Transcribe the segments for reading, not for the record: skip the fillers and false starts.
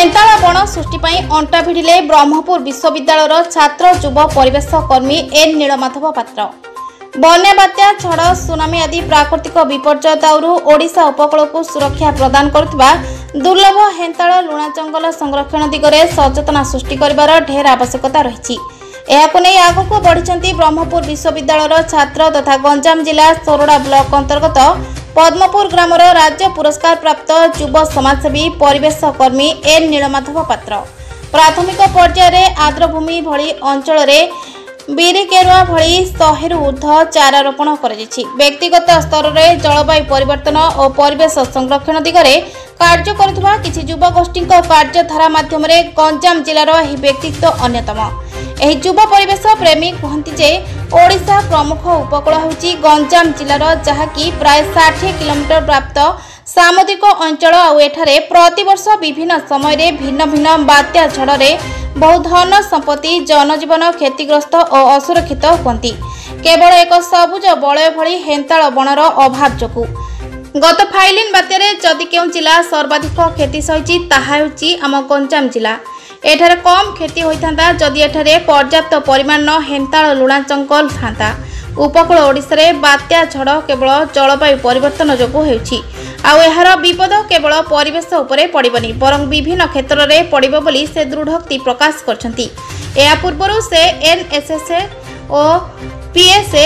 ହେନ୍ତାଳ ବଣ ସୃଷ୍ଟି ପାଇଁ ଅଣ୍ଟା ଭିଡ଼ିଲେ ବ୍ରହ୍ମପୁର ବିଶ୍ୱବିଦ୍ୟାଳୟର ଛାତ୍ର ଯୁବ ପରିବେଶ କର୍ମୀ ଏନ୍ ନୀଳମାଧବ ପାତ୍ର। ବନ୍ୟା, ବାତ୍ୟା, ଝଡ଼, ସୁନାମି ଆଦି ପ୍ରାକୃତିକ ବିପର୍ଯ୍ୟୟ ଦାଉରୁ ଓଡ଼ିଶା ଉପକୂଳକୁ ସୁରକ୍ଷା ପ୍ରଦାନ କରୁଥିବା ଦୁର୍ଲଭ ହେନ୍ତାଳ ଲୁଣା ଜଙ୍ଗଲ ସଂରକ୍ଷଣ ଦିଗରେ ସଚେତନା ସୃଷ୍ଟି କରିବାର ଢେର ଆବଶ୍ୟକତା ରହିଛି। ଏହାକୁ ନେଇ ଆଗକୁ ବଢ଼ିଛନ୍ତି ବ୍ରହ୍ମପୁର ବିଶ୍ୱବିଦ୍ୟାଳୟର ଛାତ୍ର ତଥା ଗଞ୍ଜାମ ଜିଲ୍ଲା ସୋରଡ଼ା ବ୍ଲକ ଅନ୍ତର୍ଗତ ପଦ୍ମପୁର ଗ୍ରାମର ରାଜ୍ୟ ପୁରସ୍କାର ପ୍ରାପ୍ତ ଯୁବ ସମାଜସେବୀ ପରିବେଶ କର୍ମୀ ଏନ୍ ନୀଳମାଧବ ପାତ୍ର। ପ୍ରାଥମିକ ପର୍ଯ୍ୟାୟରେ ଆର୍ଦ୍ରଭୂମି ଭଳି ଅଞ୍ଚଳରେ ବିରିକେରୁଆ ଭଳି 100ରୁ ଉର୍ଦ୍ଧ୍ୱ ଚାରା ରୋପଣ କରାଯାଇଛି। ବ୍ୟକ୍ତିଗତ ସ୍ତରରେ ଜଳବାୟୁ ପରିବର୍ତ୍ତନ ଓ ପରିବେଶ ସଂରକ୍ଷଣ ଦିଗରେ କାର୍ଯ୍ୟ କରୁଥିବା କିଛି ଯୁବଗୋଷ୍ଠୀଙ୍କ କାର୍ଯ୍ୟଧାରା ମାଧ୍ୟମରେ ଗଞ୍ଜାମ ଜିଲ୍ଲାର ଏହି ବ୍ୟକ୍ତିତ୍ୱ ଅନ୍ୟତମ। ଏହି ଯୁବ ପରିବେଶ ପ୍ରେମୀ କୁହନ୍ତି ଯେ ଓଡ଼ିଶା ପ୍ରମୁଖ ଉପକୂଳ ହେଉଛି ଗଞ୍ଜାମ ଜିଲ୍ଲାର, ଯାହାକି ପ୍ରାୟ 60 କିଲୋମିଟର ବ୍ୟାପ୍ତ ସାମୁଦ୍ରିକ ଅଞ୍ଚଳ। ଆଉ ଏଠାରେ ପ୍ରତିବର୍ଷ ବିଭିନ୍ନ ସମୟରେ ଭିନ୍ନ ଭିନ୍ନ ବାତ୍ୟା ଝଡ଼ରେ ବହୁ ଧନ ସମ୍ପତ୍ତି, ଜନଜୀବନ କ୍ଷତିଗ୍ରସ୍ତ ଓ ଅସୁରକ୍ଷିତ ହୁଅନ୍ତି, କେବଳ ଏକ ସବୁଜ ବଳୟ ଭଳି ହେନ୍ତାଳ ବଣର ଅଭାବ ଯୋଗୁଁ। ଗତ ଫାଇଲିନ୍ ବାତ୍ୟାରେ ଯଦି କେଉଁ ଜିଲ୍ଲା ସର୍ବାଧିକ କ୍ଷତି ସହିଛି, ତାହା ହେଉଛି ଆମ ଗଞ୍ଜାମ ଜିଲ୍ଲା। ଏଠାରେ କମ୍ କ୍ଷତି ହୋଇଥାନ୍ତା ଯଦି ଏଠାରେ ପର୍ଯ୍ୟାପ୍ତ ପରିମାଣର ହେନ୍ତାଳ ଲୁଣା ଜଙ୍ଗଲ ଥାନ୍ତା। ଉପକୂଳ ଓଡ଼ିଶାରେ ବାତ୍ୟା ଝଡ଼ କେବଳ ଜଳବାୟୁ ପରିବର୍ତ୍ତନ ଯୋଗୁଁ ହେଉଛି, ଆଉ ଏହାର ବିପଦ କେବଳ ପରିବେଶ ଉପରେ ପଡ଼ିବନି, ବରଂ ବିଭିନ୍ନ କ୍ଷେତ୍ରରେ ପଡ଼ିବ ବୋଲି ସେ ଦୃଢ଼ୋକ୍ତି ପ୍ରକାଶ କରିଛନ୍ତି। ଏହା ପୂର୍ବରୁ ସେ ଏନ୍ଏସ୍ଏସ୍ ଓ ପିଏସ୍ଏ,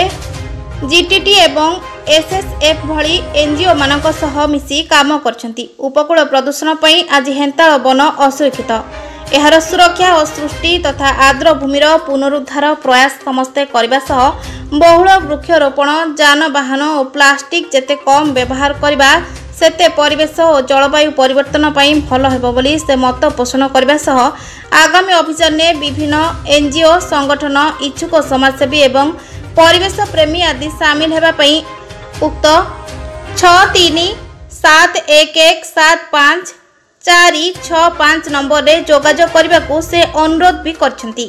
ଜିଟିଟି ଏବଂ ଏସ୍ଏସ୍ଏଫ୍ ଭଳି ଏନ୍ଜିଓମାନଙ୍କ ସହ ମିଶି କାମ କରିଛନ୍ତି। ଉପକୂଳ ପ୍ରଦୂଷଣ ପାଇଁ ଆଜି ହେନ୍ତାଳ ବନ ଅସୁରକ୍ଷିତ। ଏହାର ସୁରକ୍ଷା ଓ ସୃଷ୍ଟି ତଥା ଆର୍ଦ୍ରଭୂମିର ପୁନରୁଦ୍ଧାର ପ୍ରୟାସ ସମସ୍ତେ କରିବା ସହ ବହୁଳ ବୃକ୍ଷରୋପଣ, ଯାନବାହନ ଓ ପ୍ଲାଷ୍ଟିକ୍ ଯେତେ କମ୍ ବ୍ୟବହାର କରିବା, ସେତେ ପରିବେଶ ଓ ଜଳବାୟୁ ପରିବର୍ତ୍ତନ ପାଇଁ ଭଲ ହେବ ବୋଲି ସେ ମତ ପୋଷଣ କରିବା ସହ ଆଗାମୀ ଅଭିଯାନରେ ବିଭିନ୍ନ ଏନ୍ଜିଓ ସଂଗଠନ, ଇଚ୍ଛୁକ ସମାଜସେବୀ ଏବଂ ପରିବେଶ ପ୍ରେମୀ ଆଦି ସାମିଲ ହେବା ପାଇଁ ଉକ୍ତ 6 3 7 1 1 7 5 4 6 5 ନମ୍ବରରେ ଯୋଗାଯୋଗ କରିବାକୁ ସେ ଅନୁରୋଧ ବି କରିଛନ୍ତି।